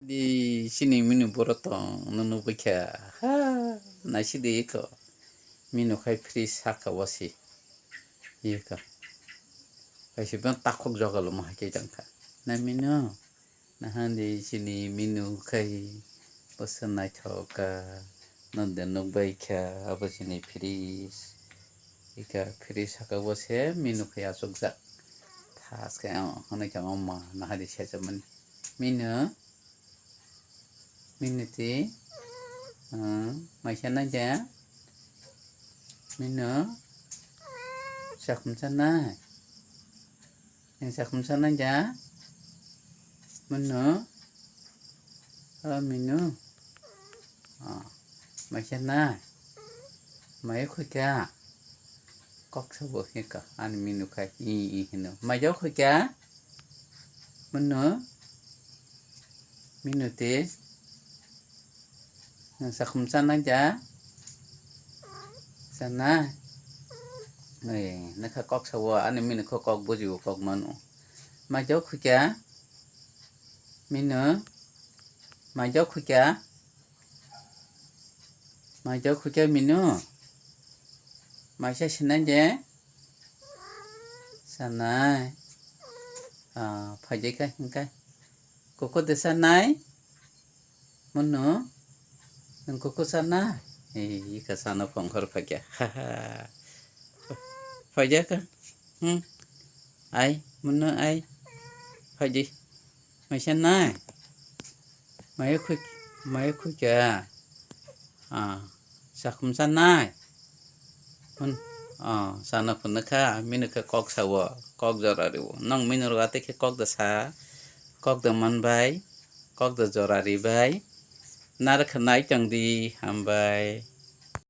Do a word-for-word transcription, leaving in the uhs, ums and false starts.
Di chini minu boro tong no nugwi kha. Ha, naisidi iko. Minu khai fridge saka o si. Iko. Kaisa ben takhuk jogalo mo hai khe tang kha. Na minu. Nahandi chini minu khai bwsa naithok kha. No de nukbai kha abo chini fridge. Ika fridge saka o se minu khai achukjak. Thaske ang hwnwi kha ma nahadi sejamani. Minu. Minu ti. Maisa na ja. Minu. Sakhum sana. Yang sakhum sana ja. Minu. Oh, minu. Oh. Maisa na. Maya khuika. Kok sabo hika. Ani minu khai. I, i hino. Maya khuika. Munu. Minuti. Sakhum sana ja. Sana. Oi, nakha kok sabo. Ani minu kho kok bujibo kok manu. Maya khuika. Minu. Maya khuika. Maya khuika minu. Maisa sinai je. Sanai. Ah, phaijai kha hingkha. Kuku de sanai. Munu. Nung kuku sana. Eh, ika sana phongkhor phaikha. Phaijai kha. Hmm. Ai, munu ai. Phaijai. Maisa nai. Maya khui, maya khuika. Ah, sakhum sanai. Hun, ah, sana phunukha, minu khe kok sao, kok jora rio. Nong minu rwate khe kok da sa, kok da manbai, kok da jora ribai. Narwkha nai tongdi, hambai.